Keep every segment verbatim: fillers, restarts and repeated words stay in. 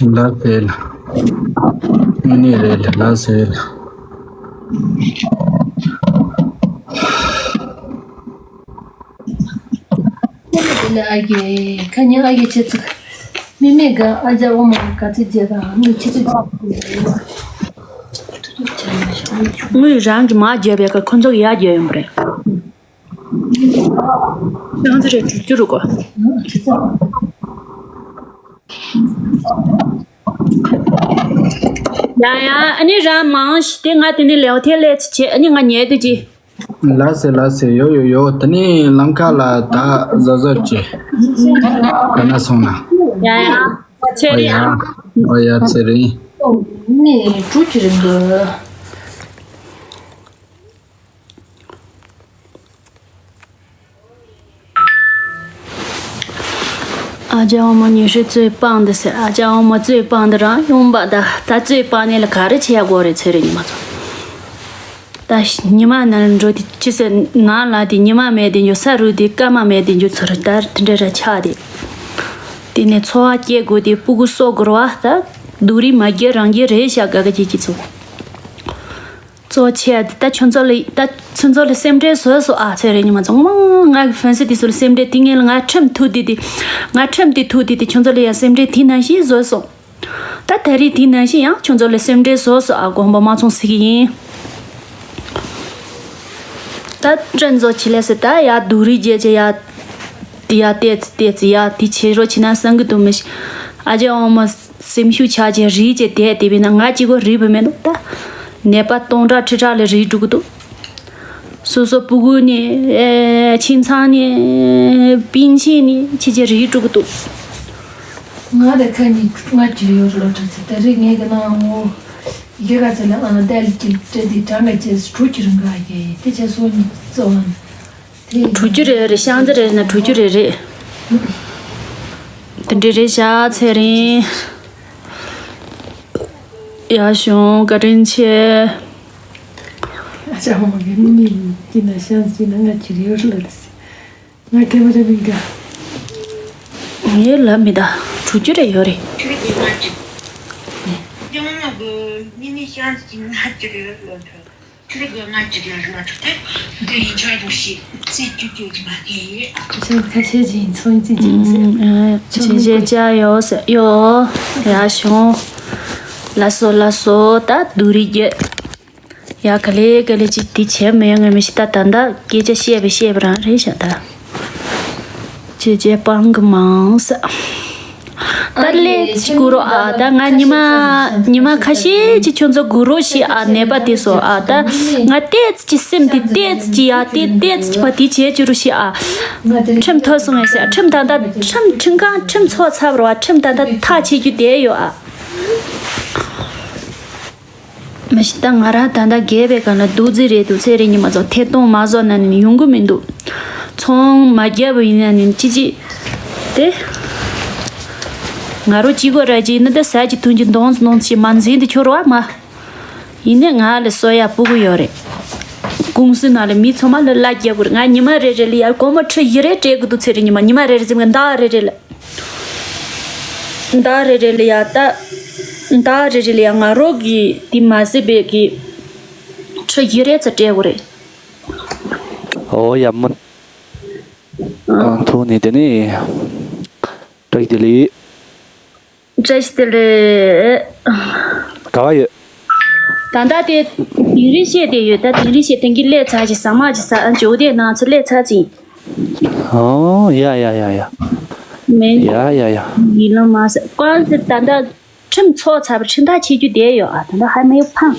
ལགས་སེ་ལགས། དངོས་གནས་རེད་ལགས་སེ་ལགས། དེ་ལས་ཨ་གེ་ཁ་ཉིན་ཨ་གེ་ཆེ་ཚིག་མི་མེད་ག་ཨ་ཅག་ཨོ་མ་ག་ཚིག་རྗེས་དང་མི་ཆེ་ཚིག་ཅིག་དངུལ་རང་གི་མ་བརྗེད་པའི་ཁ་ཁོ་ཚོ་གི་ཡར་བརྗེད་ཡོང་པ་རེད། ཤང་ཚ་རེ་དྲུག་ཅུ་རུ་གོ། ཡ་ཡ། ཨ་ནི་རང་མང་ཞིག་དེ་ང་དེ་ནི་ལེའོ་ཐེ་ལེ་ཚི་བྱེད། ཨ་ནི་ང་ཉལ་དུ་ཅི། ལགས་སེ་ལགས་སེ། ཡོ་ཡོ་ཡོ། དེ་ནི་ལམ་ཁ་ལ་ད་གཟབ་གཟབ་བྱེད། ད་ན་སོང་ན། ཡ་ཡ། ཚེ་རིང་ཨ། ཨོ་ཡ་ཚེ་རིང་། ནི་དྲུག་ཅུ་རེད་འདུག་ཨ་ཅག་ཨོ་མ་ཉི་ཤུ་རྩོད་སྤང་འདི་ཟེར། ཨ་ཅག་ཨོ་མ་རྩོད་སྤང་འདི་རང་ཡོང་པ་ད། ད་རྩོད་སྤང་ནས་ལ་ག་རེ་བྱེད་ཡ་དགོས་རེད་ཚེ་རིང་ཉི་མ་ཚོ། ད་ཉི་མ་ནང་འགྲོ་དེ་ཅི་ཟེར་ནང་ལ་དེ་ཉི་མ་མེད་དེ་འགྱོ། ས་རུ་དེ་སྐར་མ་མེད་དེ་འགྱོ་ཚོ་རེད། ད་དེ་འདྲ་ར་ཆགས་དེ། དེ་ནས་འཚོ་བ་སྐྱེལ་དགོས་དེ་སྤུ་གུ་གསོ་དགོས་ར་བ། ད་སྡུག་རུས་མ་རྒྱག་རང་རྒྱལ་རེད་ཤག་ག་ག་ཅིག་ཅིག་ཚོ། གཙོ་ཆེ་ཨ་དེ་ད་ཁྱོད་ཚོ་ལ་ད་ཁྱོད་ཚོ་ལ་སེམས་ཁྲལ་བཟོས་སོང་ཨ་ཚེ་རིང་ཉི་མ་ཚོ། ང་ང་གི་ཧྥན་སི་དེ་ཚོ་ལ་སེམས་ཁྲལ། དེ་ངས་ལ་ང་ཁྲིམས་ཐུག་དེ་དེ་ང་ཁྲིམས་དེ་ཐུག་དེ་དེ་ཁྱོད་ཚོ་ལ་ཡ་སེམས་ཁྲལ་དེ་ནང་བཞིན་བཟོས་སོང་། ད་ད་རེས་དེ་ནང་བཞིན་ཡང་ཁྱོད་ཚོ་ལ་སེམས་ཁྲལ་བཟོས་སོང་ཨ། དགོངས་པ་མ་ཚོམས་ཟེར་གི་ཡིན། ད་སྤྲིན་ཚོ་ཆེ་ལས་སེ་ད་ཡ་སྡུག་རུས་རྒྱག་བྱས་ཡ། དེ་ཡ་ཏེ་ཙི་ཏེ་ཙི་ཡ་དེ་བྱེད་རོགས་བྱེད་ན་བསམ་གི་འདུག་མི་ཤི། ཨ་ཅག་ཨོ་མ་སེམས་ཤུགས་ཆག་བྱས་རིལ་བྱས་བསྡད་དེ་བས་ན་ང་གཅིག་པོ་རིལ་བ་མེད་འདུག་ད་ནད་པ་སྟོང་ཕྲག་ཁྲི་ཕྲག་ལ་རིལ་འགྲོ་གི་འདུག་སོ་སོ་སྤུ་གུ་ནས་ཨེ་ཁྱིམ་ཚང་ནས་པིན་ཆེན་ནས་ཕྱི་རྒྱལ་རིལ་འགྲོ་གི་འདུག་ང་དང་ཁ་ཉིན་ང་ཅིག་ཡོད་ལོ་དྲ་ཚེ་ད་རེས་ངས་གི་ནང་ངོ་ཡི་གེ་ག་ཚེ་ལ་ཨ་ན་དལ་གྱི་སྤྲད་དེ་གྲངས་ཀ་ཅེས་དྲུག་ཅུ་རིང་ག་ཡེ་དེ་ཆ་སོ་ཉིད་གཙོ་བ་ན་དེ་དྲུག་ཅུ་རེ་རེ་ཤང་ཚ་རེ་རེ་ན་དྲུག་ཅུ་རེ་རེ། དེ་འདྲ་རེད་ཤག་ཚེ་རིང་། ཡ་ཞུང་བཀའ་དྲིན་ཆེ། ཨ་ཅག་ཧོ་མ་གི་མི་ནི་ཀི་ན་ཤང་ཅི་ན་ང་ཅི་རེ་ཡོད་ལ་དེ་སི། ང་ཀེ་མ་རེ་མི་འགའ། ངའི་ལབ་མི་ད་དྲུག་ཅུ་རེ་ཡོད་རེད། ཁྱོད་ཀྱིས་ང་ཅི། ཡང་མ་གི་མི་ནི་ཤང་ཅི་ན་ཅི་རེ་ཡོད་ལ་དེ། ཁྱོད་ཀྱིས་ང་ཅི་རེ་ཡོད་ལ་དེ། འདི་ཡིན་ཆ་རུ་ཤི་ཚེ་ཅུ་ཅུ་ཅི་མ་གི། ཁྱོད་ཁ་ཤས་ཅི་ཡིན་ཚོན་ཅི་ཅི་མ་ཟེར། ཆེ་ཆེ་ཅ་ཡོད་ཟེར་ཡོད། ཡ་ཞུང་། ལ་སོ་ལ་སོ་ད་སྡུག་རུས་རྒྱག་ཡ་ག་ལེ་ག་ལེ་ཅིག་དེ་བྱས་མེད་ངས་མི་ཤི་ད་ད་ད་སྐད་ཆ་བཤད་པའི་བཤད་པ་རང་རེད་ཤག་ད། ཅེ་ཅེ་སྤང་གི་མང་ས། ད་ལེ་ཅི་གུ་རོ་ཨ་ད་ང་ཉི་མ་ཉི་མ་ཁ་ཤས་ཅིག་ཁྱོད་ཚོ་གུ་རོ་ཤི་ཨ་ནད་པ་དེ་སོ་ཨ་ད་ང་ཏེ་ཅི་སེམས་དེ་ཏེ་ཅི་ཡ་ཏེ་ཏེ་ཅི་བ་དེ་བྱས་ཅི་རུ་ཤི་ཨ། ཁྲིམས་ཐོབ་སོང་ངས་ཟེར་ཁྲིམས་ད་ད་ཁྲིམས་ཁྲིམས་ཁང་ཁྲིམས་ཚོགས་ཚར་བ་རེད་བ། ཁྲིམས་ད་ད་ཐག་ཆད་རྒྱུ་དེ་ཡོད་ཨ། མ་གཞི་ད་ང་རང་ད་ལྟ་རྒས་པའི་སྒང་ལ་སྡུག་རྩི་རེད་འདུག་ཚེ་རིང་ཉི་མ་ཚོ་ཐད་གཏོང་མ་བཟོ་ན་ནི་ཡོང་གི་མི་འདུག་ཚོང་མ་བརྒྱབ་པ་ཡིན་ན་ནི་ཅི་ཅི། དེ། ང་རོ་གཅིག་པོ་ར་གཅིག་ཡིན་ན་ད་ཟ་གི་འཐུང་གི་འདོང་འདོང་ཞིག་མ་འཛིན་དུ་འཁྱོར་བ་མ། ཡིན་ནའི་ང་ལ་གསོ་ཡ་སྤུ་གུ་ཡོད་རེད། ཀུང་སི་ནང་ལ་མི་ཚང་མ་ལ་གླ་རྒྱག་དགོས་རེད། ང་ཉི་མ་རེ་རེ་ལ་ཡ་སྒོར་མོ་ཁྲི་བཞི་རེ་སྤྲད་དགོས་འདུག་ཚེ་རིང་ཉི་མ་ཉི་མ་རེ་རེ་ཙམ་གྱི་ཟླ་བ་རེ་རེ་ལ། ཟླ་རེ་རེ་ལ་ཡ་ད། ཟླ་རེ་རེ་ལ་ཡ་ང་རོ་གི་དེ་མ་ཟད་པའི་གི་ཁྲི་བཞི་རེ་ཙམ་སྤྲད་དགོས་རེད། ཨོ་ཡ་མོན། ཨང་ཐུག་ནས་དེ་ནས་བཀྲ་ཤིས་བདེ་ལེགས། བཀྲ་ཤིས་བདེ་ལེགས། ག་བ་ཡོད། ད་ལྟ་དེ་དིང་རི་བཤད་དེ་ཡོད། ད་དིང་རི་བཤད་དེང་གི་སླེབས་ཚར་ཅིག་ཟ་མ་ཅིག་ཟ་ཨ་ཇོ་དེ་ནང་ཚོ་སླེབས་ཚར་ཅིག་ཨོ་ཡ་ཡ་ཡ་ཡ། མེད། ཡ་ཡ་ཡ། ཡིན་ལ་མ་ཟེར་ཀོན་ཟེར་ད་ལྟ་ཁྲིམས་ཚོགས་ཚར་བ་ཁྲིམས་ཐག་ཆད་རྒྱུ་བསྡད་ཡོད་ཨ། ད་ལྟ་ཧ་མེད་ཕང་།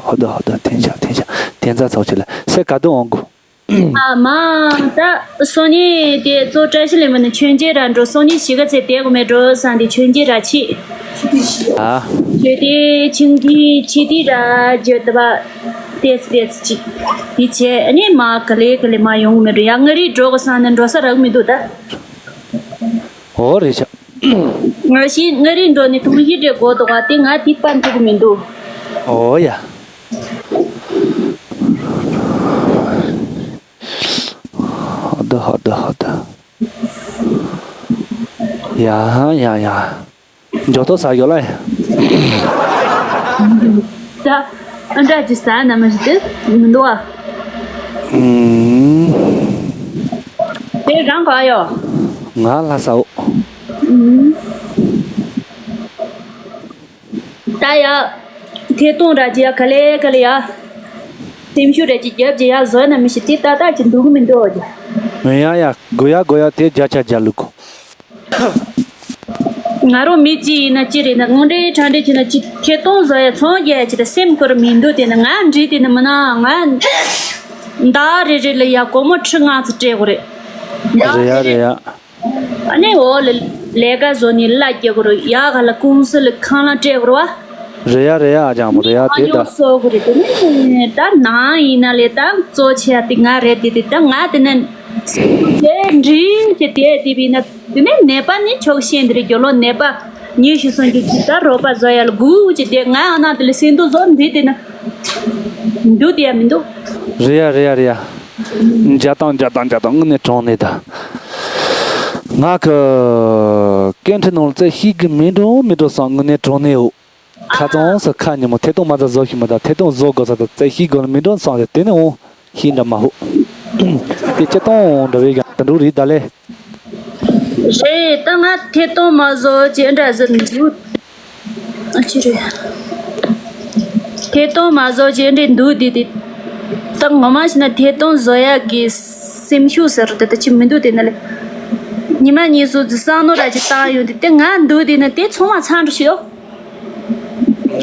ཧོ་ད་ཧོ་ད་ཐེན་ཤ་ཐེན་ཤ་ཐེན་ཚ་ཚོགས་ཆེ་ལ་སེ་ག་དུ་འོང་གུ། ཨ་མ་ད་སོ་ནི་དེ་ཚོ་བཀྲ་ཤིས་ལེ་མོ་ནི་ཆོས་རྗེ་ར་འགྲོ་སོ་ནི་ཞི་ག་ཚེ་དེ་གོ་མེ་འགྲོ་སང་དེ་ཆོས་རྗེ་ར་ཆི། ཨ། ཆོས་དེ་ཆིང་དེ་ཆི་དེ་ར་བརྗོད་ད་བ། ཏེས་ཏེས་ཅིག་དེ་བྱས་ཨ་ནི་མ་ག་ལེ་ག་ལེ་མ་ཡོང་གི་མེད་འགྲོ་ཡ། མངའ་རིས་འགྲོ་གི་སང་ནི་འགྲོ་ས་རག་མི་འདུག་ད། ཨོ་རེད་ཤག་ང་ཞིག་མངའ་རིས་འགྲོ་ནི་དུང་ཞི་འདྲེ་དགོས་འདུག་ག་དེ་ང་དེ་པན་ཐུག་གི་མི་འདུག་ཨོ་ཡ། ཧོ་ད་ཧོ་ད་ཧོ་ད། ཡ་ཡ་ཡ། མགྱོགས་ཐོག་ཟ་ཡོད་ལ། ད་ཨ་འདྲ་ཅིག་ཟ་ན་མི་ཞིག་དེ་མི་འདུག་ཨ། ཨུམ། དེ་རང་ག་ཡོད། ང་ལྷ་ས་འོ། ཨུམ། ད་ཡ། ཐད་གཏོང་ར་ཅི་ཡ་ག་ལེ་ག་ལེ་ཡ། སེམས་ཤུགས་ར་ཅི་རྒྱབ་ཅི་ཡ་བཟོ་ན་མི་ཞིག་དེ་ཏག་ཏག་ཅིག་འདུག་གི་མི་འདུག་ཨ་ཅི། ཡ་ཡ་དགོས་ཡ་དགོས་ཡ་དེ་བརྒྱ་ཆ་བརྒྱ་ལུག་གོ། ང་རང་མི་གཅིག་ཡིན་ན་ཅི་རེད་ན་དངོས་འབྲེལ་ཁྲ་འབྲེལ་བྱས་ན་ཅི་ཐད་གཏོང་བཟོ་ཡ་ཚོང་རྒྱག་ཡ་ཅི་ད་སེམས་ཁུར་མི་འདུག་དེ་ན་ང་འདྲི་དེ་ན་མི་ན་ང་ཟླ་རེ་རེ་ལ་ཡ་སྒོར་མོ་ཁྲི་ལྔ་ཙམ་སྤྲད་དགོས་རེད། ཟླ་རེ་རེ་ཡ་རེད་ཡ། ཨ་ནི་འོ་ལ་ལས་ཀ་བཟོ་ནི་གླ་རྒྱག་དགོས་རེད་ཡ་ག་ལ་ཀུང་སི་ལ་ཁང་གླ་སྤྲད་དགོས་རེད་བ། རེད་ཡ་རེད་ཡ་ཨ་ཅག་མོ་རེད་ཡ་ཨ་དེ་ཉོ་ད། སོ་དགོས་རེད་དེ་ནི་ད་ནང་ཡིན་ན་ལས་ད་གཙོ་ཆེ་ཡ་དེ་ང་རེད་དེ་དེ་ད་ང་དེ་ནི་སེམས་ཁུར་དེ་འདྲི་ཞེས་དེ་དེ་བས་ན། དེ་ནས་ནད་པ་ནི་ཆོག་ཤེས་འདི་རེད་རྒྱུ་ལོ་ནད་པ་ཉི་ཤུ་སོང་རྒྱུ་ཅི་ལྟར་རོགས་པ་བཟོ་ཡ་ལ་སྒུག་ཅི་དེ་ང་ཨ་ན་དེ་ལ་སེང་རྡོ་བཟོ་འདི་དེ་ན་འདུག་དེ་ཡ་མི་འདུག་རེད་ཡ་རེད་ཡ་རེད་ཡ། འཇའ་དང་འཇའ་དང་འཇའ་དང་དངོས་གནས་དྲང་གནས་ད། ང་གི་སྐད་འཕྲིན་ནང་ལ་རྩེ་ཤིག་གི་མི་འགྲོ་མི་འགྲོ་བསམ་དངོས་གནས་དྲང་གནས་འོ། ཁ་ཙང་སུ་ཁ་ཉིན་མོ་ཐད་གཏོང་མ་ཚ་བཟོ་ཤི་མ་ད་ཐད་གཏོང་བཟོ་དགོས་ས་ད་རྩེ་ཤིག་དགོས་ལ་མི་འགྲོ་བསམ་ཡ་དེ་ནས་འོང་ཤི་འདྲ་མ་ཧུ། དེ་སྤྱི་བཏང་འདྲ་བའི་ཡང་དུ་འགྲོ་རེད་ད་ལས། རེད་ད་ང་ཐད་གཏོང་མ་བཟོ་ཅེས་འདྲ་ཟེར་འདུག་ཨ་ཅི་རེད། ཐད་གཏོང་མ་བཟོ་ཅེས་འདྲ་འདུག་དེ་དེ། ད་ངོ་མ་ཞིག་ན་ཐད་གཏོང་བཟོ་ཡག་གི་སེམས་ཤུགས་ཟེར་དེ་ད་ཅི་མི་འདུག་དེ་ན་ལས། ཉི་མ་གཉིས་སུ་ཛི་བསམ་བློ་ར་ཅིག་བཏང་ཡོང་དེ་དེ་ང་འདུག་དེ་ན་དེ་ཚོང་བ་ཚང་འགྲོ་ཤོག་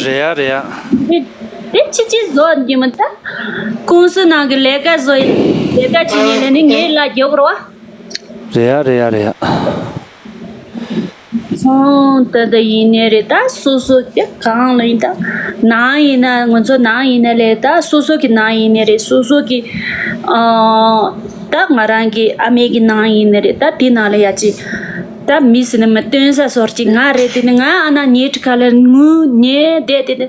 རེད་ཡ་རེད་ཡ། དེ་དེ་ཅི་ཅི་བཟོ་རྒྱུ་མི་ད། ཀུང་སི་ནང་གི་ལས་ཀ་བཟོ་ཡི་ལས་ཀ་བྱེད་ཡིན་ལས་ནི་ངའི་ལ་རྒྱོག་རོ་བ། རེད་ཡ་རེད་ཡ་རེད་ཡ། ཚོང་ད་ད་ཡིན་ནའི་རེད་ད་སོ་སོ་དེ་གང་ལ་ཡིན་ད། ནང་ཡིན་ན་ང་ཚོ་ནང་ཡིན་ན་ལས་ད་སོ་སོ་གི་ནང་ཡིན་ནའི་རེད་སོ་སོ་གི་ཨ་ད་ང་རང་གི་ཨ་མའི་གི་ནང་ཡིན་ནའི་རེད་ད་དེ་ནང་ལ་ཡ་ཅི། ད་མི་ཟེར་ན་མི་སྟོན་ས་སོར་ཅིག་ང་རེད་དེ་ནི་ང་ཨ་ན་ཉེ་ཁྲི་ཁ་ལ་ངུ་ཉེ་བསྡད་དེ་ནི་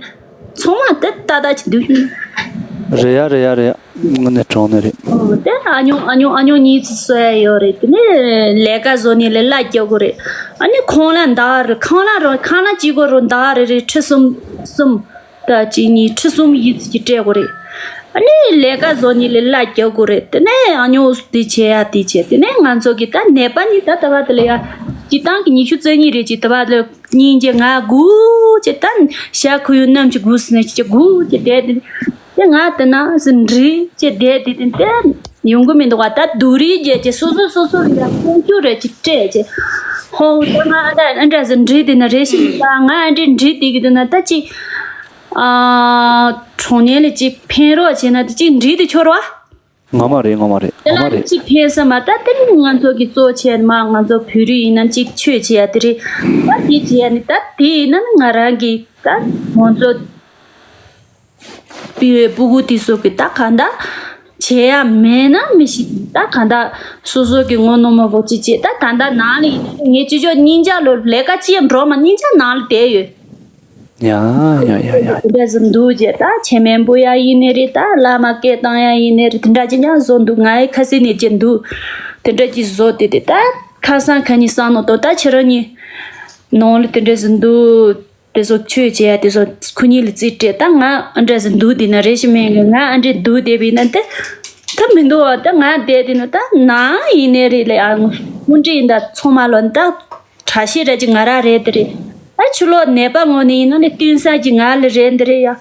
ཚང་མ་དེ་ཏག་ཏག་ཅིག་འདུག་རེད་ཡ་རེད་ཡ་རེད་ཡ། དངོས་གནས་དྲང་གནས་རེད། ཨོ་དེ་ཨ་ཉོ་ཨ་ཉོ་ཨ་ཉོ་གཉིས་ཚིག་གསོ་ཡ་ཡོད་རེད་དེ་ནི་ལས་ཀ་བཟོ་ནི་ལས་གླ་རྒྱག་དགོས་རེད། ཨ་ནི་ཁང་གླ་འདག་རེད་ཁང་གླ་རོ་ཁང་གླ་གཅིག་པོ་རོ་འདག་རེད་རེད་ཁྲི་གསུམ་གསུམ། ད་གཅིག་གཉིས་ཁྲི་གསུམ་ཡིན་ཚིག་ཅིག་སྤྲད་དགོས་རེད། ཨ་ནི་ལས་ཀ་བཟོ་ནི་ལས་གླ་རྒྱག་དགོས་རེད་དེ་ནས་ཨ་ཉོ་དེ་བྱེད་ཡ་དེ་བྱེད་དེ་ནས་ང་ཚོ་གི་ད་ནད་པ་ནི་ད་ད་བ་དེ་ལ་ཡ་སྤྱི་བཏང་གི་ཉི་ཤུ་རྩ་གཉིས་རེད་ཅིག་ད་བ་ལ། སྙིང་རྗེ་ང་སྒུག་ཅེས་ད་ཞག་ཁུ་ཡུ་ནམ་གྱི་སྒུག་སི་ནས་ཅེས་སྒུག་ཅེས་བསྡད་དེ་དེ་ང་དེ་ན་སི་འདྲི་ཅེས་བསྡད་དེ་དེ་དེ་ཡོང་གི་མི་འདུག་བ་ད་སྡུག་རུས་བྱས་ཅེས་སོ་སོ་སོ་སོ་ལ་ཡང་སེམས་ཤུགས་རེ་ཅིག་སྤྲད་ཅེས་ཧོ་ད་ང་ཨ་ད་ཨ་འདྲ་སི་འདྲི་དེ་ན་རེ་ཞིག་ད་ང་ཨ་འདྲི་འདྲི་དེ་གི་དེ་ན་ད་ཅི་ཨ་གྲོང་ཉལ་ལ་ཅིག་ཕན་རོགས་བྱས་ན་དེ་ཅིག་འདྲི་དེ་ཆོར་བ། ངོ་མ་རེད་ངོ་མ་རེད་དེ་ངོ་མ་ལ་རེད། ཅིག་ཕན་ས་མ་ད་དེ་ནི་ང་ཚོ་གི་གཙོ་ཆེ་མ་ང་ཚོ་བོད་རིགས་ཡིན་ན་ཅིག་ཆོས་བྱེད་ཡ་དེ་རེད། ད་དེ་བྱེད་ཡ་ནི་ད་དེ་ཡིན་ན་ནི་ང་རང་གི་ད་ང་ཚོ་པི་ཝེ་སྤུ་གུ་དེ་ཚོ་གི་ད་ག་ད་བྱེད་ཡ་མེད་ན་མི་ཤེས་ད་ག་ད་སོ་སོ་གི་ངོ་ནོ་མ་པོ་ཅིག་བྱེད་ད་ད་ད་ནང་ལ་ཡིན་ན་ངས་ཅི་ཅོ་སྙིང་རྗེ་ལོ་ལས་ཀ་ཅི་ཡང་འགྲོ་མ་སྙིང་རྗེ་ནང་ལ་བསྡད་ཡོད། ཡ་ཡ་ཡ་ཡ། དེ་འདྲ་ཟིག་འདུག་ཅེས་ད་ཆེ་མེན་པོ་ཡ་ཡིན་ནི་རེད་ད་བླ་མ་སྐད་བཏང་ཡ་ཡིན་ནི་རེད་དེ་འདྲ་ཅི་ཉག་བཟོ་འདུག་ང་ཡི་ཁ་སེ་ནས་ཅི་འདུག་དེ་འདྲ་ཅི་བཟོ་དེ་དེ་ད་ཁ་སང་ཁ་ཉིན་སང་ནོ་དོ་ད་ཁྱེད་རང་གཉིས་ནང་ལ་དེ་འདྲ་ཟིག་འདུག་དེ་ཚོ་ཆོས་བྱེད་ཡ་དེ་ཚོ་ཁུ་ཉིན་ལ་རྩིས་སྤྲད་ད་ང་ཨ་འདྲ་ཟིག་འདུག་དེ་ན་རེ་ཞིག་མེད་གི་ང་ཨ་འདྲ་འདུག་དེ་བས་ན་དེ་ད་མི་འདུག་བ་ད་ང་བསྡད་དེ་ན་ད་ནང་ཡིན་ནི་རེད་ལ་ཡ་ངོ་སྐུ་འདྲ་ཡིན་ད་ཚང་མ་ལོ་ད། གྲྭ་ཤེས་ར་ཅིག་ང་ར་རེད་དེ་རེད། ཨ་ཕྱི་ལོགས་ནད་པ་ངོ་ནས་ཡིན་ན་ནི་བསྟུན་ས་ཅིག་ང་ལ་རེད་འདི་རེད་ཡ།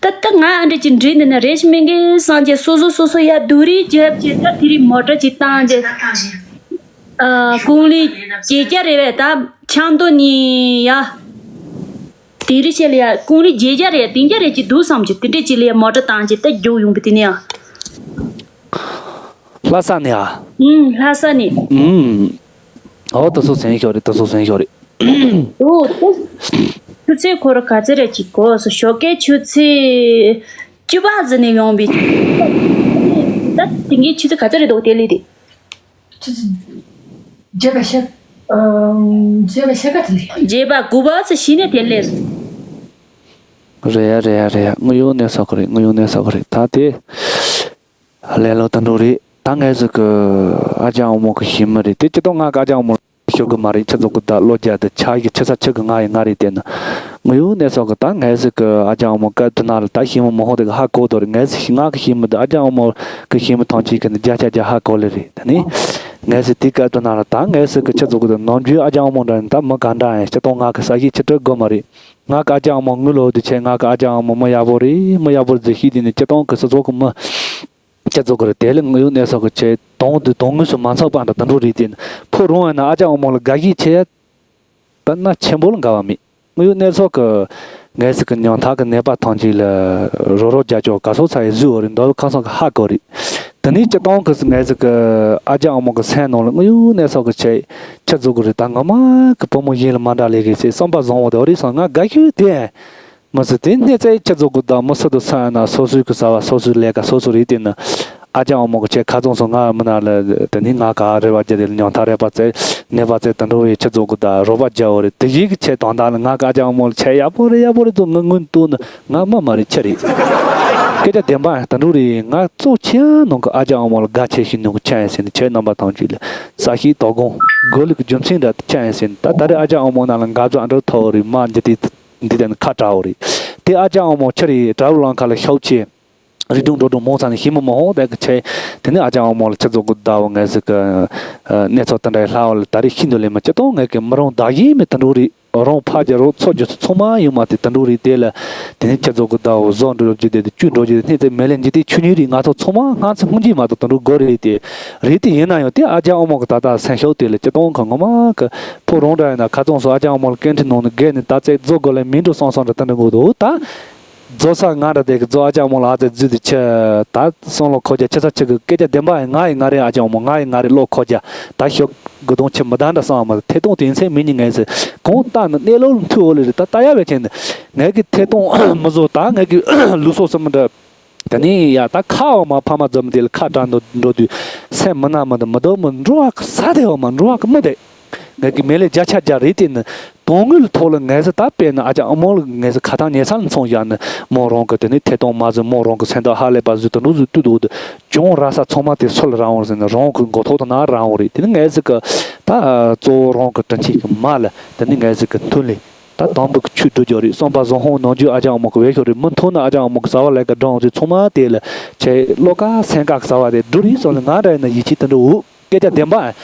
ད་ལྟ་ང་ཨ་འདྲ་ཅིག་འདྲི་འདི་ན་རེ་ཞིག་མི་འགའི་སངས་རྒྱས་སོ་སོ་སོ་སོ་ཡ་སྡུག་རུས་རྒྱབ་ཅེས་ད་དེ་རིང་མོ་ཊ་ཅིག་བཏང་རྗེས། ཨ་ཀུང་ལི་བརྗེ་རྒྱ་རེད་བས་ད་ཆང་དོ་ནི་ཡ། དེ་རིང་ཆེ་ལ་ཡ་ཀུང་ལི་བརྗེ་རྒྱ་རེད་བདེ་རྒྱ་རེད་ཅིག་འདུག་བསམ་གྱི་དེ་འདྲས་ཅིག་ལ་ཡ་མོ་ཊ་བཏང་རྗེས་ད་རྒྱུགས་ཡོང་པའི་དེ་ནི་ཡ། ལྷ་ས་ནས་ཨ། ཨུམ་ལྷ་ས་ནས། ཨུམ། ཨོ་ད་སོ་སེང་ཤོག་རེད་ད་སོ་སེང་ཤོག་རེད། ཨོ་ད། ཆུ་ཚོད་འཁོར་ག་ཚོད་རེད་ཅིག་གོ་སོ་ཞོགས་ཀའི་ཆུ་ཚོད་བཅུ་པ་ཟིན་ནས་ཡོང་བའི། ད་དེང་གི་ཆུ་ཚོད་ག་ཚོད་རེད་འདུག་དེ་ལས་དེ། ཆུ་ཚོད་བརྒྱད་པ་ཤར། ཨམ། བརྒྱད་པ་ཤར་ཀ་ཚོད་ལས། བརྒྱད་པ་དགུ་པ་ཚོ་གཞི་ནས་དེ་ལས་སོང་། རེད་ཡ་རེད་ཡ་རེད་ཡ་དངོས་ཡོད་གནས་ས་གོ་རེད་དངོས་ཡོད་གནས་ས་གོ་རེད་ད་དེ། ལས་ལོ་ད་འགྲོ་རེད་ད་ངས་ཟིག་གི་ཨ་ཅག་འོ་མོ་གི་ཞི་མི་རེད་དེ་ཅི་ཏོ་ང་གི་ཨ་ཅག་འོ་མོ། ཁྱོད་ཀྱི་མ་རེད། ཁྱེད་ཚོ་གི་ད་བློ་རྒྱ་དེ་ཆ་ཡི་ཆེ་ས་ཆེ་གི་ང་ཡི་ང་རེད་དེ་ན། ངུ་ཡུ་གནས་ཚོགས་གི་ད་ངས་ཟིག་གི་ཨ་ཅག་ཨ་མོ་སྐད་དུ་ན་ལ་ད་ཤི་མོ་མོ་ཧོ་དེ་གི་ཧ་གོ་དོ་རེད། ངས་ཟིག་ང་གི་ཤི་མོ་དེ་ཨ་ཅག་ཨ་མོ་གི་ཤི་མོ་ཐང་ཆེ་གི་ནི་རྒྱ་ཆ་རྒྱ་ཧ་གོ་ལེ་རེད། ད་ནི་ངས་ཟིག་དེ་སྐད་དུ་ན་ལ་ད་ངས་ཟིག་གི་ཁྱེད་ཚོ་གི་ད་ནམ་རྒྱུན་ཨ་ཅག་ཨ་མོ་འདྲ་ནི་ད་མི་ག་འདྲ་ཡང་སྤྱི་གཏོང་ང་གི་ས་ཤི་ཁྱི་སྤྲོད་དགོ་མ་རེད། ང་གི་ཨ་ཅག་ཨ་མོ་ངུ་ལོ་དུ་ཆེ། ང་གི་ཨ་ཅག་ཨ་མོ་མི་ཡག་པོ་རེད། མི་ཡག་པོ་རེད་ཟེར་ཤི་དེ་ནི་སྤྱི་གཏོང་གི་སི་ཚོགས་གི་མི། ཁྱེད་ཚོ་གི་རེད། དེ་ལས་ངུ་ཡུ་གནས་ཚོགས་གི་ཆེ་དོང་དུ་དོང་ངུ་སུ་མ་ཚོགས་པ་འདྲ་དུ་འགྲོ་རེད་དེ་ཕོ་རོང་ཡ་ན་ཨ་ཅག་ཨ་མོ་ལ་དགའ་གི་ཆེ་ཡ། ད་ན་ཆེན་པོ་ལ་འགའ་བ་མེད། དངོས་ཡོད་གནས་ཚུལ་གི་ངས་ཟིག་གི་ཉང་ཐག་གི་ནད་པ་ཐམས་ཅད་ལ་རོ་རོ་རྒྱ་ཅོག་ག་སོ་ཚ་ཡི་བཟོས་འོ་རེད། མདོ་ཁ་སང་གི་ཧ་གོ་རེད། དེ་ནས་སྤྱི་བཏང་གི་ངས་ཟིག་གི་ཨ་ཅག་ཨ་མོ་གི་སེམས་ནང་ལ་དངོས་ཡོད་གནས་ཚུལ་གི་ཆེ་ཆེ་བཟོ་གི་རེད། ད་ངོ་མ་གི་བུ་མོ་གཞན་ལ་མ་འདྲ་ལས་གི་ཟེར་བསམ་པ་བཟང་བོ་དེ་འོ་རེད་སོང་ང་དགའ་ཤོས་དེ། མི་སྲིད་དེ་སྣེ་རྩེ་ཆེ་བཟོ་གི་ད་མི་སྲིད་དུ་ས་ན་སོ་སོའི་གི་ཟ་བ་སོ་སོའི་ལས་ཀ་སོ་སོ་རེད་དེ་ནི། ཨ་ཅག་ཨ་མོ་གི་ཆེ་ཁ་ཚོང་སོང་ང་མི་ན་ལ་དེ་ནི་ང་ག་རེ་བ་རྒྱ་དེ་ལ་ཉང་ཐག་རེ་བ་ཙེ་ནེ་བ་ཙེ་ད་འགྲོ་བའི་ཆེ་བཟོ་གི་ད་རོ་བ་རྒྱ་འོ་རེད། དེ་ཡིག་གི་ཆེ་དོན་དག་ལ་ང་ག་ཨ་ཅག་ཨ་མོ་ལ་ཆེ་ཡག་པོ་རེད་ཡག་པོ་རེད་ཚོ་ང་ངུན་ཏུ་ནི་ང་མ་མ་རེད་ཆེ་རེད། སྐད་ཆ་བདེན་པ་ད་འགྲོ་རེད། ང་གཙོ་ཆེ་ནང་གི་ཨ་ཅག་ཨ་མོ་ལ་དགའ་ཆེ་ཤི་ནོ་གི་ཆེ་ཡིན་ཟེར་ནི་ཆེ་རྣམ་པ་ཐམས་ཅད་ལ་ས་ཤི་དོ་དགོང་དགོས་ལུགས་ཀྱི་རྒྱུ་མཚན་འདྲ་ཆེ་ཡིན་ཟེར་ནི་ད་ད་རེས་ཨ་ཅག་ཨ་མོ་ན་ལ་འགབ་ཚོ་ཨ་འགྲོ་ཐོ་རེད་མ་འདི་དེ། འདི་དེ་ནི་ཁ་བྲལ་བ་རེད། དེ་ཨ་ཅག་ཨ་མོ་ཆི་རེད་དྲ་བ་ལང་ཁ་ལ་ཤོག་ཆེ། རི་སྒྲུང་འགྲོ་སྒྲུང་མོ་ཚ་ནི་ཤི་མོ་མོ་ཧོ་དེ་གི་ཆེ། དེ་ནི་ཨ་ཅག་ཨ་མོ་ལ་ཆི་ཚོ་གི་ཟླ་བ་ངལ་ཟིག་གི་གནས་ཚུལ་དེ་འདྲ་ལྷ་བ་ལ་ད་རེས་ཤི་འདུག་ལེ་མ་ཅི་གཏོང་ངལ་གི་མི་རུང་བདག་ཡིན་མི་དུད་འགྲོ་རེད། རང་ཕ་རྒྱ་རོགས་ཚོ་རྒྱུ་ཚོ་ཚང་མ་ཡོད་མ་དེ་དུད་འགྲོ་རེད། དེ་ལ་དེ་ནི་ཆི་ཚོ་གི་ཟླ་བ་བཟོ་འགྲོ་རྒྱུ་དེ་དེ་བཅུ་འགྲོ་རྒྱུ་དེ་སྣེ་ཚེ་མེ་ལེན་རྒྱུ་དེ་ཆུ་ཉིན་རེད། ང་ཚོ་ཚང་མ་སྔ་ཚེ་སྔོན་གྱི་མ་གཏོགས་དུད་འགྲོ་དགོས་རེད་དེ་རེད། དེ་ཡིན་ན་ཡང་དེ་ཨ་ཅག་ཨ་མོ་གི་ད་ལྟ་སེམས་ཤོག་དེ་ལ་ཅི་གཏོང་གི་ངོ་མ་གི་ཕོ་རང་འདྲ་ཡིན་ན་ཁ་ཚོང་སོ་ཨ་ཅག་ཨ་མོ་ལ་སྐད་འཕྲིན་ནང་ནས་བརྒལ་ནས་ད་ཚེ་རྫོགས་དགོས་ལ་མིན་འགྲོ་སོང་སོང་འདྲ་དེ་འདྲ་དགོས་འདུག་ད་རྫོགས་ས་ང་འདྲ་དེ་གི་རྫོགས་ཨ་ཅག་ཨ་མོ་ལ་ཨ་ཙེ་རྫུས་དེ་ཆེ་ད་སོང་ལོ་ཁོ་རྒྱ་ཆེ་ས་ཆེ་གི་སྐད་ཆ་བདེན་པ་ཡིན། ང་ཡི་ང་རེད། ཨ་ཅག་ཨ་མོ་ང་ཡི་ང་རེད། ལོ་ཁོ་རྒྱ་ད་ཤོག་དགུ་དོང་ཆེ་མི་ད་འདྲ་སོང་ཨ་མ་ཐེ་གཏོང་དེ་ཡིན་ཚེ་མི་ཉིད་ངས་ཟེར་གོང་ལྟ་ནི་གནས་ལོག་མཐུ་འོ་ལེ་རེད། ད་ལྟ་ཡ་བས་ཆེན་ངས་གི་ཐེ་གཏོང་མི་བཟོ་ད་ངས་གི་ལུས་སྲོག་སུ་མི་འདྲ། དེ་ནས་ཡ་ད་ཁ་འོ་མ་ཕ་མ་འཛོམས་དེ་ལ་ཁ་བྲལ་འགྲོ་འགྲོ་དུས་སེམས་མི་ན་མི་འདུག་མི་འདུག་མི་འགྲོ་བ་ས་དེ་འོ་མ་འགྲོ་བ་གི་མི་དེ། ངས་གི་མེ་ལེ་བརྒྱ་ཆ་བརྒྱ་རེད་དེ་ནི་དོན་དངོས་ཐོག་ལ་ངས་ཟི་ད་དཔེར་ན་ཨ་ཅག་ཨ་མོ་ལ་ངས་ཟི་ཁ་ཐང་ཉེ་ས་ལ་མཚོན་བཞག་ནི་མོ་རང་གི་དེ་ནི་ཐེ་གཏོང་མ་ཟི་མོ་རང་གི་སེམས་ཐག་ཧ་ལས་པ་ཟི་དུ་འགྲོ་ཟི་ཏུ་དུ་དུ་གྱོང་ར་ས་ཚང་མ་དེ་སུ་ལ་རང་འོང་ཟེར་ནི་རང་གི་མགོ་ཐོག་ཏུ་ན་རང་འོང་རེད། དེ་ནི་ངས་ཟི་གི་ད་གཙོ་བོ་རང་གི་དྲིན་ཆེན་གི་མ་ལ་དེ་ནི་ངས་ཟི་གི་མཐུན་ལས། ད་དང་པོ་གི་ཆུ་འགྲོ་རྒྱུ་རེད། བསམ་པ་བཟང་ཧོང་ནང་རྒྱུ་ཨ་ཅག་ཨ་མོ་གི་བེད་ཤོག་རེད། མི་མཐོང་ན་ཨ་ཅག་ཨ་མོ་གི་ཟ་བ་ལས་ཀ་འགྲོ་འོང་ཚེ་ཚང་མ་དེ་ལ་ཆེ་བློ་ཁ་སེམས་ཁ་གི་ཟ་བ་དེ་འགྲོ་རེད་སོང་ལ་ང་འདྲ་ཡིན་ན་ཡིད་ཆེས་དེ་འདྲ་འུ་སྐད་ཆ་བདེན་པ་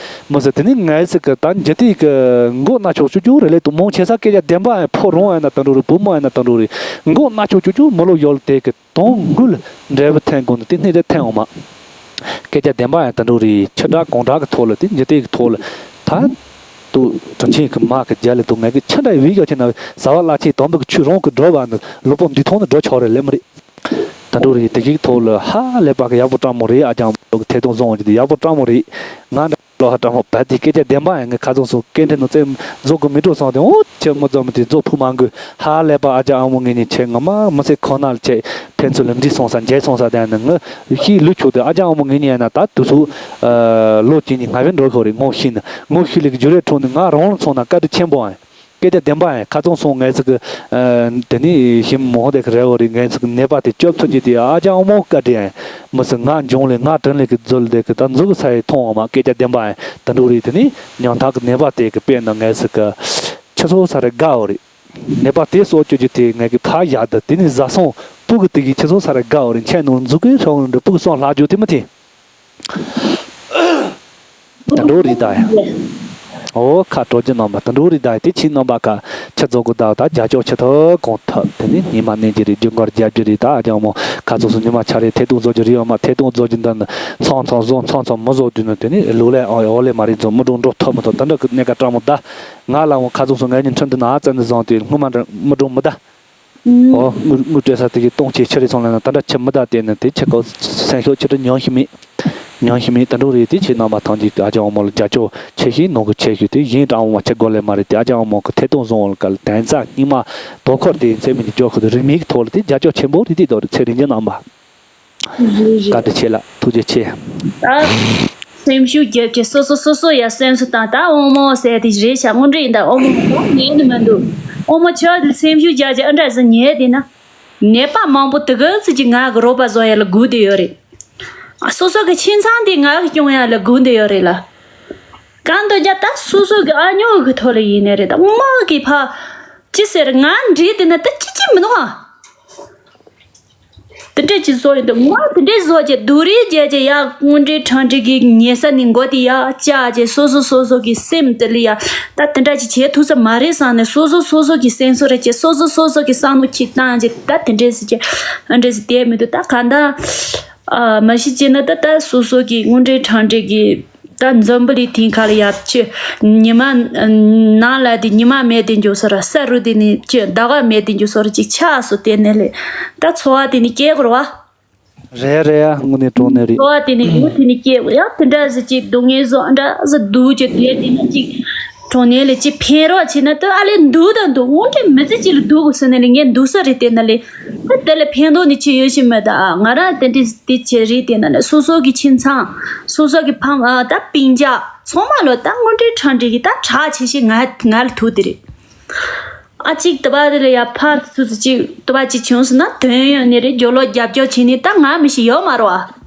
མི་ཟེར། དེ་ནི་ངའི་ཟིག་གི་ད་འཇི་ཏིག་གི་མགོ་ན་ཆོག་ཆུ་ཆུ་རེད་ལེ་དུ་མོང་ཆེ་ས་སྐད་ཆ་བདེན་པ་ཕོ་རོང་ཡིན་ན་དེ་འདྲ་རེད། བུ་མོ་ཡིན་ན་དེ་འདྲ་རེད། མགོ་ན་ཆོག་ཆུ་ཆུ་མི་ལོ་ཡོལ་དེ་གི་དོན་དངོས་ལ་འབྲས་བུ་འཐེན་དགོས་ནི་དེ་སྣེ་དེ་འཐེན་འོང་མ། སྐད་ཆ་བདེན་པ་ཡང་དེ་འདྲ་རེད། ཆི་དྲག་གང་དྲག་གི་ཐོག་ལ་དེ་འཇི་ཏིག་གི་ཐོག་ལ་ད་དུ་དྲིན་ཆེན་གི་མ་གི་རྒྱ་ལ་དུ་ངས་གི་ཆི་འདྲ་བི་ཡོ་ཆེ་ན་ཟ་བ་ལ་ཆེ་དང་པོ་གི་ཆུ་རང་གི་འགྲོ་བ་ནི་ལོ་པོ་འདི་ཐོང་ནི་འགྲོ་ཆོག་རེད་ལེ་མི་རེད། ད་འགྲོ་རེད། དེ་གི་ཐོག་ལ་ཧ་ལས་པ་གི་ཡག་པོ་སྤྲང་མོ་རེད། ཨ་ཅག་མོ་གི་ཐད་གཏོང་བཟང་བ་ཅིག་དེ་ཡག་པོ་སྤྲང་མོ་རེད། ང་འདྲ་ལོ་ཧ་སྤྲང་མོ་བད་དེ་སྐད་ཆ་བདེན་པ་ཡང་ངས་ཁ་ཚོང་སོང་སྐད་འཕྲིན་ནང་བཙན་རྫོགས་གི་མི་འགྲོ་སོང་དེ་འོ་ཁྱེད་མོ་ཚོ་མི་དེ་རྫོགས་ཕུ་མ་འགུལ་ཧ་ལས་པ་ཨ་ཅག་ཨ་མོ་ངེད་གཉིས་ཆེ་ངོ་མ་མི་ཚེ་ཁོ་ན་ལ་ཆེ་ཕན་ཚུན་ལ་འདྲིས་སོང་ས་མཇལ་སོང་ས་དེ་ནི་ངི་ཤི་ལུས་ཆོག་དེ་ཨ་ཅག་ཨ་མོ་ངེད་གཉིས་ཡིན་ན་ད་དུས་ཚོད་ལོ་གཅིག་གཉིས་ང་བས་འགྲོ་ཤོག་རེད། ངོ་ཤི་ནི་ངོ་ཤི་ལི་གི་རྒྱུ་རེ་འཁྲུངས་ནི་ང་རང་ལ་མཚོན་ན་བཀའ་དྲིན་ཆེན་པོ་ཨ། སྐད་ཆ་བདེན་པ་ཡིན། ཁ་ཚོང་སོང་ངས་ཟིག་གི་དེ་ནས་ཞིམ་མོ་དེ་གི་རེ་བ་རེད། ངས་ཟིག་གི་ནད་པ་དེ་སྐྱོབ་ཐུབ་ཀྱི་དེ་ཨ་ཅག་ཨ་མོ་བཀའ་དྲིན་ཡིན། མི་སྲིད་ང་འབྱུང་ལས་ང་དྲིན་ལས་གི་འཛུལ་དེ་གི་ད་འཛུག་གི་ས་ཡི་མཐོང་བ་མ། སྐད་ཆ་བདེན་པ་ཡིན། དེ་འདྲ་རེད། དེ་ནས་ཉང་ཐག་གི་ནད་པ་དེ་གི་དཔེར་ན་ངས་ཟིག་གི་ཆུ་ཚོད་ས་རེ་དགའ་བ་རེད། ནད་པ་དེ་གསོ་བཅོས་རྒྱུ་དེ་ངས་གི་ཕ་ཡག་དུ་དེ་ནས་བཟའ་སོང་སྤུ་གི་དེ་གི་ཆུ་ཚོད་ས་རེ་དགའ་བ་རེད། མཆན་ནང་འཛུག་གི་ཧྲོང་འདྲ་སྤུ་གི་སོང་ལྷག་རྒྱུ་དེ་མི་དེ། ད་འགྲོ་རེད་ད་ཡ། ཨོ་ཁ་དྲོ་རྒྱུ་རྣམ་པ་ད་འགྲོ་རེད་ད་ཡ། དེ་ཕྱི་རྣམ་པ་ཁ་ཆུ་རྫོགས་གི་ད་ད་རྒྱ་ཅོག་ཆུ་ཐོག་གོང་ཐབ་དེ་ནས་ཉི་མ་གནས་རྒྱུ་རེད། རྒྱུ་འགོར་རྒྱབ་རྒྱུ་རེད། ད་ཨ་ཅག་མོ་ཁ་ཚོགས་སུ་ཉི་མ་ཆ་རེད། ཐད་གཏོང་བཟོ་རྒྱུ་རེད་ཡོད་མ། ཐད་གཏོང་བཟོ་རྒྱུ་འདི་ནི་ཚང་ཚང་བཟོ་ཚང་ཚང་མི་བཟོ་དུས་ནི་དེ་ནས་ལུག་ལས་ཨོ་ལས་མ་རེད། བཟོ་མི་འགྲོ་འགྲོ་ཐབས་མི་ཐོག་ད་འདྲ་གི་གནས་ཀ་སྤྲང་མོ་ད་ང་ལ་མོ་ཁ་ཚོགས་སུ་ངའི་ཉིན་ཁྲིམས་འདི་ན་ཨ་ཙན་འདི་བཟང་དུས་སྔོན་མ་འདྲ་མི་འགྲོ་མི་ད། ཨོ་དངུལ་དངུལ་སྤྲད་ས་དེ་གི་གཏོང་ཆེད་ཕྱི་རེ་སོང་ལ་ན་ད་འདྲ་ཆེ་མི་ད་བལྟས་ན་དེ་ཆེ་གོ་སེམས་ཤོག་ཆེ་དྲི་ཉོན་ཤི་མེད། ཉོན་ཤི་མེད་ད་འགྲོ་རེད། དེ་ཆེ་རྣམ་པ་ཐང་གི་ཨ་ཅག་ཨ་མོ་ལ་རྒྱ་ཅོག་ཆེ་ཤོས་དེ་ཡིན་སྤྲང་མོ་ཆེ་ཤོས་དེ་ཡིན་སྤྲང་མོ་ཆེ་གོ་ལེ་མ་རེད། དེ་ཨ་ཅག་ཨ་མོ་གི་ཐད་གཏོང་བཟུང་བ་ལ་ག་ལ་དན་རྩ་སྙིང་མ་དོ་ཁོར་དེ་ཡིན་ཚེ་མི་འདི་ཅོག་ཁོ་དེ་རིན་མེད་ཀྱི་ཐོག་ལ་དེ་རྒྱ་ཅོག་ཆེན་པོ་རེད། དེ་དོ་རེད། ཚེ་རིང་རྒྱ་རྣམ་པ། བཀའ་དྲིན་ཆེ་ལགས། ཐུགས་རྗེ་ཆེ། ད་སེམས་ཤུགས་རྒྱབ་ཀྱི་སོ་སོ་སོ་སོ་ཡ་སེམས་སུ་བཏང་། ད་དབང་མོ་ཟེར་དེ་རེད་ཤག་དངོས་འབྲེལ་ཡིན། ད་དབང་མོ་ད་ཉན་ནི་མི་འདུག་དབང་མོ་ཁྱོད་སེམས་ཤུགས་རྒྱབ་ཀྱི་ཨ་འདྲ་ཟིག་ཉན་དེ་ན། ནད་པ་མང་པོ་དེ་ག་ཚོད་ཀྱི་ང་གི་རོགས་པ་བཟོ་ཡ་ལ་སྒུག་བསྡད་ཡོད་རེད། སོ་སོ་གི་ཁྱིམ་ཚང་དེ་ང་གི་སྐྱོང་ཡ་ལ་སྒུག་བསྡད་ཡོད་རེད་ལ། གང་འདོད་ཀྱང་ད་སོ་སོ་གི་ཨ་ཉོ་གི་ཐོག་ལ་ཡིན་ནའི་རེད། ད་དམག་གི་ཕ་ཅི་ཟེར་ང་འདྲིས་དེ་ན་ད་ཅི་ཅི་མི་འདུག་ཨ། དེ་འདྲས་ཅིག་བཟོ་ཡོང་དུས་ང་དེ་འདྲས་བཟོ་བྱས་སྡུག་རུས་བྱས་བྱས་ཡ་དངོས་འབྲེལ་ཁྲང་ཁྲིག་གི་ཉེ་ས་ནས་མགོ་དེ་ཡ་བཅག་བྱས་སོ་སོ་སོ་སོ་གི་སེམས་དེ་ལ་ཡ་ད་དེ་འདྲ་ཅིག་བྱེད་ཐུབ་ས་མ་རེད་བསམ་ནས་སོ་སོ་སོ་སོ་གི་སེམས་གསོ་རེ་བྱས་སོ་སོ་སོ་སོ་གི་བསམ་བློ་ཁྱེར་བཏང་བྱས་ད་དེ་འདྲས་ཟེར་བྱས་ཨ་འདྲས་ཟེར་བསྡད་མི་འདུག་ད་གང་ལྟར་ཨ་མ་གཞི་བྱས་ན་ད་ད་སོ་སོ་གི་དངོས་འབྲེལ་ཁྲང་ཁྲིག་གི་ད་འཛམ་བུ་གླིང་སྟེང་ཁ་ལ་ཡ་ཆུ་ཉི་མ་ནང་ལ་དེ་ཉི་མ་མེད་དེ་འགྱོ་སོ་ར་ས་རུ་དེ་ནི་ཆུ་ཟླ་བ་མེད་དེ་འགྱོ་སོ་ར་ཅིག་ཆགས་སོ་དེ་ནས་ལས་ད་འཚོ་བ་དེ་ནི་སྐྱེལ་དགོས་ར་བ། རེད་རེད་ཡ་དངོས་གནས་དྲང་གནས་རེད། འཚོ་བ་དེ་ནི་མུ་མཐུད་ནས་སྐྱེལ་དགོས་ཡ་དེ་འདྲ་ཟིག་ཅིག་སྡུག་བསྔལ་བཟོ་འདྲ་ཟིག་སྡུག་ཅིག་དེ་དེ་ནི་ཅིག་དྲང་གནས་ལས་ཅིག་ཕན་རོགས་བྱས་ན་ད་ཨ་ལས་འདུག་དང་འདུག་དངོས་འབྲེལ་མི་ཚེ་གཅིག་ལ་སྡུག་དགོས་ཟེར་ནས་ལས་ངས་འདུག་ས་རེད་དེ་ན་ལས། ད་དེ་ལ་ཕན་ཐོགས་ནི་ཅི་ཡོད་ཤི་མེད་ད་ང་རང་དེ་འདྲི་དེ་བྱེད་རིགས་དེ་ན་ནི་སོ་སོ་གི་ཁྱིམ་ཚང་། སོ་སོ་གི་ཕམ་ཨ་ད་སྤུན་ཀྱག་ཚང་མ་ལོ་ད་དངོས་འབྲེལ་ཁྲང་ཁྲིག་གི་ད་གྲགས་ཆེ་ཤི་ང་ང་ལ་ཐུག་དེ་རེད། ཨ་གཅིག་དུ་བ་དེ་ལ་ཡ་ཕ་ཚུ་ཚུ་གཅིག་དུ་བ་གཅིག་བྱུང་སོང་ན་དོན་ཡོད་ནི་རེད། རྒྱོ་ལོ་རྒྱབ་སྐྱོར་བྱེད་ནི་ད་ང་མི་ཤི་ཡོད་མ་རོ་ཨ།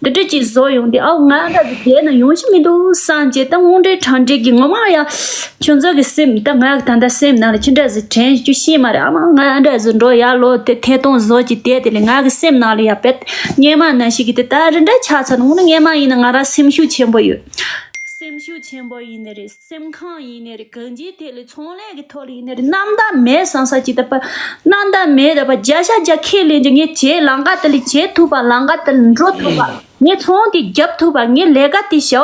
འདི་འདྲ་ཅིག་བཟོ་ཡོང་དུས་ཨའོ་ང་འདྲ་ཟིག་བསྡད་ན་ཡོང་ཤི་མི་འདུག་བསམ་བྱས་ད་དངོས་འབྲེལ་ཁྲང་ཁྲིག་གི་ངོ་མ་ཡ། ཁྱོད་ཚོ་གི་སེམས་ད་ང་གི་ད་ལྟ་སེམས་ནང་ལ་ཅི་འདྲ་ཟིག་དྲན་རྒྱུ་ཤེས་མ་རེད། ཨ་མ་ང་འདྲ་ཟིག་འགྲོ་ཡ་ལོ་དེ་ཐད་གཏོང་བཟོ་ཅིག་བསྡད་དེ་ལས་ང་གི་སེམས་ནང་ལ་ཡ་བེད་སྔས་མ་ནང་ཞིག་གི་དེ་ད་རི་འདྲ་ཆགས་ཚར་ནོ་ནི་སྔས་མ་ཡིན་ན་ང་རང་སེམས་ཤུགས་ཆེན་པོ་ཡོད། སེམས་ཤུགས་ཆེན་པོ་ཡིན་ནི་རེད། སེམས་ཁམས་ཡིན་ནི་རེད། གང་ཅིའི་ཐད་ལས་ཚོང་ལས་ཀྱི་ཐོག་ལ་ཡིན་ནི་རེད། རྣམ་དག་མེད་བསམ་ས་ཅིག་ད་པ་རྣམ་དག་མེད་ད་པ་བརྒྱ་ཆ་བརྒྱ་ཁས་ལེན་རྒྱུ་ངས་བྱེད་ལམ་ཁ་དེ་ལས་བྱེད་ཐུབ་པ་ལམ་ཁ་དེ་ལས་འགྲོ་ཐུབ་པ་ངས་ཚོང་དེ་རྒྱབ་ཐུབ་པ་ངས་ལས་ཀ་དེ་བྱ་བ།